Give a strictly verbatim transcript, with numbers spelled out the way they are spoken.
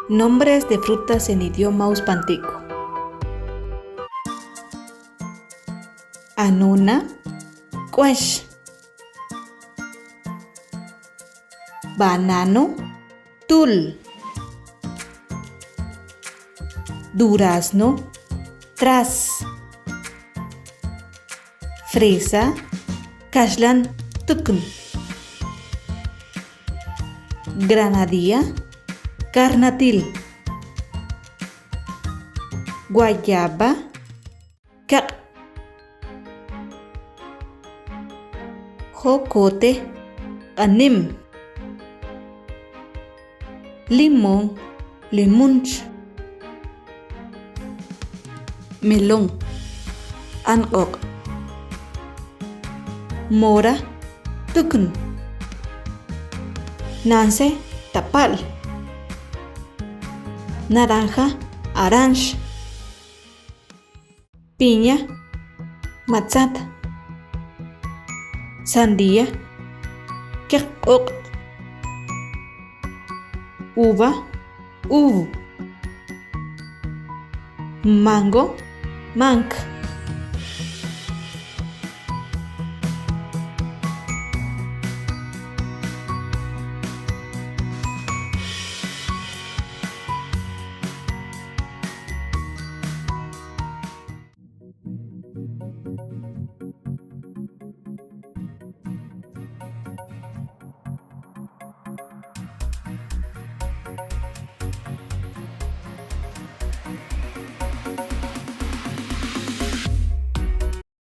Nombres de frutas en idioma uspantico. Anuna, k'uax. Banano, tul. Durazno, tras. Fresa, kaxlan tukun. Granadilla, karnatil. Guayaba, kaq. Jocote, q'anim. Limón, limunch. Melón, anq'oq'. Mora, tukun. Nance, tapal. Naranja, aranx. Piña, matsat. Sandía, keq'oq'. Uva, uv. Mango, mank.